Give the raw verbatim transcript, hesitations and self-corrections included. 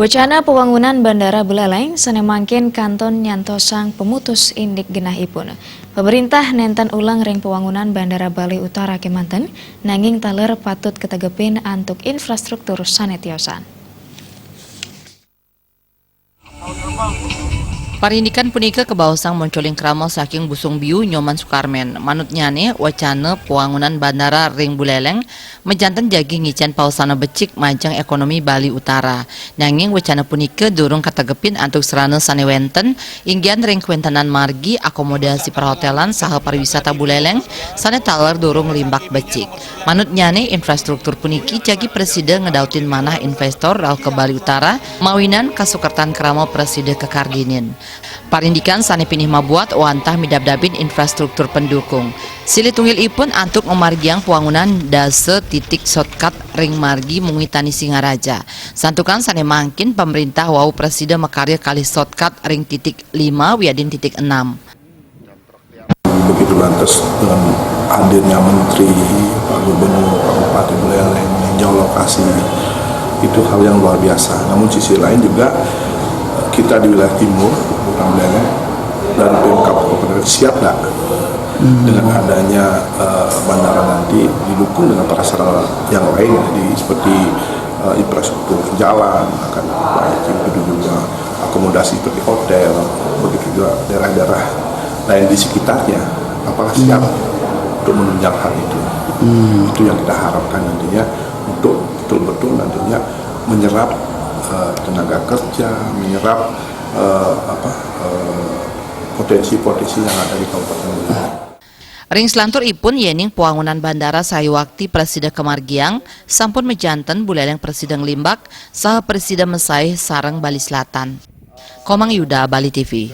Wacana pawangunan Bandara Buleleng sané mangkin kantun nyantosang pemutus indik genahipun. Pemerintah nénten ulang ring pawangunan Bandara Bali Utara kémanten, nanging taler patut kategepin antuk infrastruktur sané tiosan. Parindikan punika kabaosang moncoling krama saking Busung Biu Nyoman Sukarmen. Manutnyané, wacana pawangunan bandara ring Buleleng majanten jagi ngicén paosana becik majeng ékonomi Bali Utara. Nanging wacana punika durung kategepin antuk sarana sané wénten, inggihan ring kawéntenan margi, akomodasi perhotélan saha pariwisata Buleleng sané taler durung limbak becik. Manutnyané, infrastruktur puniki jagi prasida ngedautin manah investor rauh ka Bali Utara, mawinan kasukertan krama prasida kakardinin. Parindikan sané pinih mabuat wantah midabdabin infrastruktur pendukung. Silih tunggilipun antuk mamargiang pawangunan dasa titik shortcut ring margi Mungitani Singaraja. Santukan sané mangkin pamréntah wau prasida makarya kalih shortcut ring titik lima wiadin titik enam. Begitu lantas dengan hadirnya Menteri, Pak Gubernur, Pak Bupati Buleleng meninjau lokasi, itu hal yang luar biasa. Namun sisi lain juga, eh, kita di wilayah timur, Buleleng, dari Pemkab Kabupaten siap nggak dengan adanya, eh, bandara nanti didukung dengan prasarana yang lain, jadi seperti, eh, infrastruktur jalan akan diperbaiki, begitu juga akomodasi seperti hotel, begitu juga daerah-daerah lain di sekitarnya, apakah siap untuk menunjang hal itu? Itu yang kita harapkan nantinya untuk betul-betul nantinya menyerap, eh, tenaga kerja, menyerap, eh, apa, eh, potensi-potensi yang ada di Kabupaten Buleleng. Ring salanturipun, yéning pawangunan bandara sayuwakti prasida kamargiang, sampun majanten Buleleng prasida nglimbak saha prasida masaih sareng Bali Selatan. Komang Yuda, Bali T V.